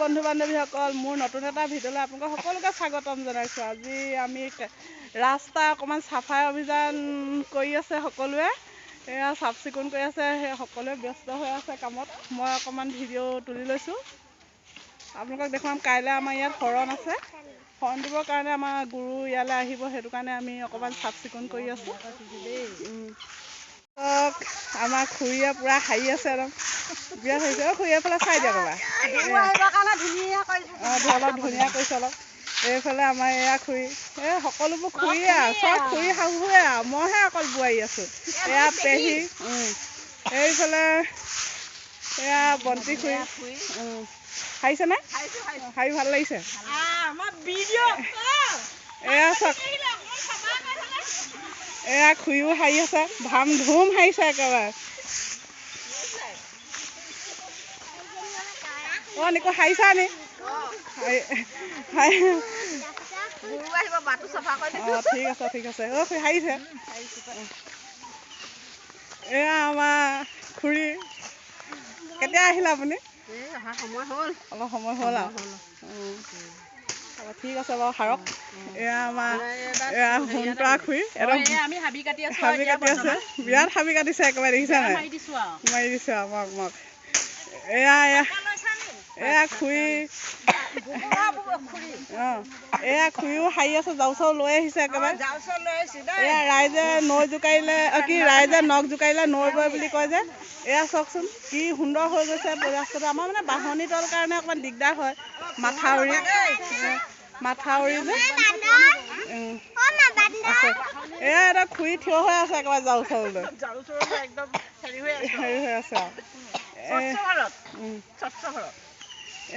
বন্ধু বান্ধৱীসকল, মোৰ নতুন এটা ভিডিঅ'লৈ আপোনালোকক সকলোকে স্বাগতম জনাইছোঁ। আজি আমি ৰাস্তা অকণমান চাফাই অভিযান কৰি আছে সকলোৱে, এয়া চাফ চিকুণ কৰি আছে, সেই সকলোৱে ব্যস্ত হৈ আছে কামত। মই অকণমান ভিডিঅ' তুলি লৈছোঁ, আপোনালোকক দেখুৱাম। কাইলৈ আমাৰ ইয়াত শৰণ আছে, শৰণ দিবৰ কাৰণে আমাৰ গুৰু ইয়ালৈ আহিব, সেইটো কাৰণে আমি অকণমান চাফ চিকুণ কৰি আছোঁ। আমাৰ খুৰীয়ে পূৰা সাৰি আছে, একদম বিৰাট হৈছে। অ' খুৰী, এইফালে চাই দিয়ক এবাৰ। অঁ, অলপ ধুনীয়া কৰিছে অলপ। এইফালে আমাৰ এয়া খুৰী, এই সকলোবোৰ খুৰীয়ে আৰু চব খুৰী শাহুৱে আৰু মইহে অকল বোৱাৰী আছোঁ। এয়া পেহী, এইফালে এয়া বন্তি খুৰী। সাৰিছেনে? সাৰি ভাল লাগিছে। এয়া চাওক, এয়া খুৰীও সাৰি আছে, ধাম ধুম সাৰিছে একেবাৰে। অ' নিকো, সাৰিছা নি? অঁ, ঠিক আছে, ঠিক আছে। অ' খুৰী সাৰিছে। এয়া আমাৰ খুৰী। কেতিয়া আহিলে আপুনি? অলপ সময় হ'ল আৰু। ঠিক আছে বাৰু, সাৰক। এয়া আমাৰ এয়া সোণতৰা খুৰী, একদম হাবি কাটি আছে, বিৰাট হাবি কাটিছে একেবাৰে, দেখিছা নাই? মাৰি দিছে আৰু মোক মোক। এয়া এয়া এয়া খুৰী। অঁ, এয়া খুৰীও সাৰি আছে, জাৰু চাৰু লৈ আহিছে একেবাৰে। এয়া ৰাইজে নৈ জোকাৰিলে, কি ৰাইজে নখ জোকাৰিলে নৈ বয় বুলি কয় যে, এয়া চাওকচোন কি সুন্দৰ হৈ গৈছে ৰাস্তাটো। আমাৰ মানে বাঁহনি তল কাৰণে অকণমান দিগদাৰ হয়, মাথাউৰি মাথাউৰি যে আছে। এয়া এটা খুৰী থিয় হৈ আছে একেবাৰে জাৰু চাৰু লৈ, হেৰি হৈ আছে আৰু।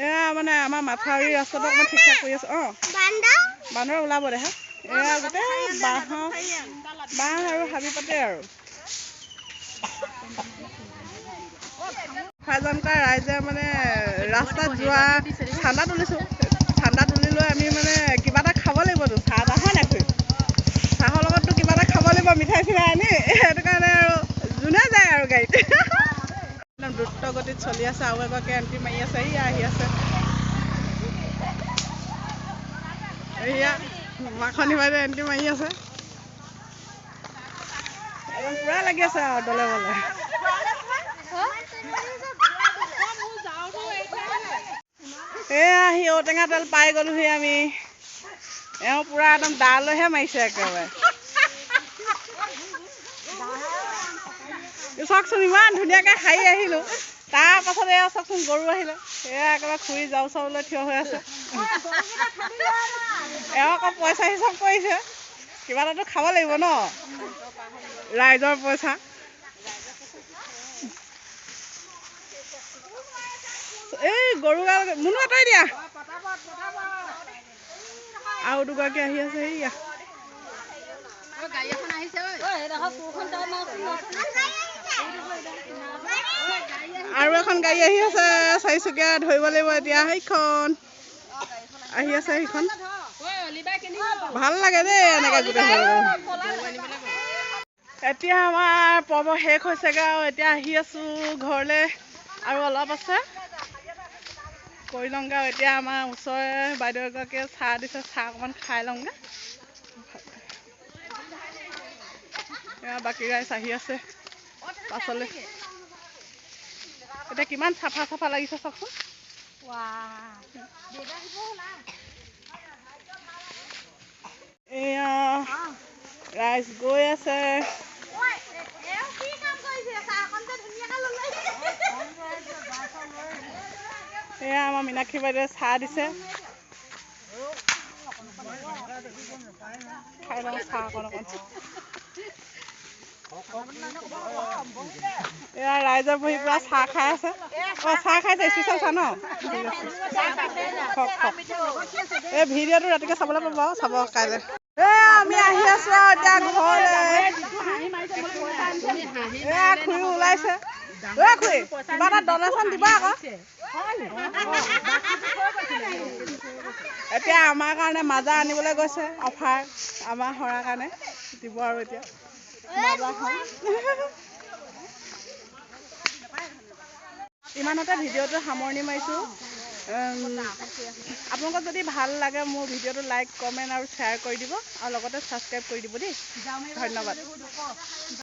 এয়া মানে আমাৰ মাথাউৰি ৰাস্তাটো অকণমান ঠিক ঠাক কৰি আছে। অঁ, বান্দৰ ওলাব দেহা। এয়া গোটেই বাঁহৰ বাঁহ আৰু হাবি পাতে আৰু। ফাইজানকা ৰাইজে মানে ৰাস্তাত যোৱা চান্দা তুলিছোঁ, চান্দা তুলি লৈ আমি মানে কিবা এটা খাব লাগিবতো, চাহ তাহ হয় নাই খুৰী? চাহৰ লগততো কিবা এটা খাব লাগিব, মিঠাই চিঠাই আনি, সেইটো কাৰণে আৰু যোনে যায় আৰু গাড়ীত একদম দ্ৰুত গতিত চলি আছে। আৰু এগৰাকী এণ্ট্ৰি মাৰি আছে, এয়া আহি আছে। এয়া মাখনী বাইদেউ এণ্ট্ৰি মাৰি আছে, একদম পূৰা লাগি আছে আৰু দলে বলে। এয়া আহি ঔটেঙা তেল পাই গ'লোহি আমি। এওঁ পূৰা একদম দা লৈহে মাৰিছে একেবাৰে। চাওকচোন ইমান ধুনীয়াকৈ সাৰি আহিলোঁ, তাৰ পাছত এয়া চাওকচোন গৰু আহিলে। এয়া একেবাৰে খুৰী জাৰু চাৰু লৈ থিয় হৈ আছে। এওঁ আকৌ পইচা হিচাপ কৰিছে, কিবা এটাতো খাব লাগিব ন, ৰাইজৰ পইচা। এই গৰুগাল মুনু আঁতৰাই দিয়া। আৰু দুগৰাকী আহি আছে। এইয়া আৰু এখন গাড়ী আহি আছে, চাৰিচকীয়া ধৰিব লাগিব এতিয়া। সেইখন আহি আছে, সেইখন ভাল লাগে দেই এনেকৈ গোটেই। এতিয়া আমাৰ পৰ্ব শেষ হৈছেগৈ আৰু এতিয়া আহি আছোঁ ঘৰলৈ, আৰু অলপ আছে কৰি লওঁগৈ। আৰু এতিয়া আমাৰ ওচৰৰে বাইদেউ এগৰাকীয়ে চাহ দিছে, চাহ অকণমান খাই লওঁগৈ। এয়া বাকী ৰাইজ আহি আছে পাছলৈ। এতিয়া কিমান চাফা চাফা লাগিছে চাওকচোন। এয়া ৰাইজ গৈ আছে। এয়া আমাৰ মীনাক্ষী বাইদেৱে চাহ দিছে, খাই লওঁ চাহ অকণ অকণ। এয়া ৰাইজে বহি পূৰা চাহ খাই আছে। অঁ, চাহ খাইছে, স্পেচিয়েল চাহ ন? ঠিক আছে, খাওক খাওক। এই ভিডিঅ'টো ৰাতিকে চাবলৈ পাব আৰু, চাব কাইলৈ। এয়া আমি আহি আছোঁ আৰু এতিয়া ঘৰলৈ। এয়া খুৰী ওলাইছে। ঐ খুৰী, কিবা এটা ডনেশ্যন দিব আকৌ। এতিয়া আমাৰ কাৰণে মাজা আনিবলৈ গৈছে, অফাৰ আমাৰ সৰাৰ কাৰণে দিব আৰু এতিয়া মাজা খাম। ইমানতে ভিডিঅ'টো সামৰণি মাৰিছোঁ। আপোনালোকৰ যদি ভাল লাগে মোৰ ভিডিঅ'টো লাইক, কমেণ্ট আৰু শ্বেয়াৰ কৰি দিব আৰু লগতে ছাবস্ক্ৰাইব কৰি দিব দেই। ধন্যবাদ।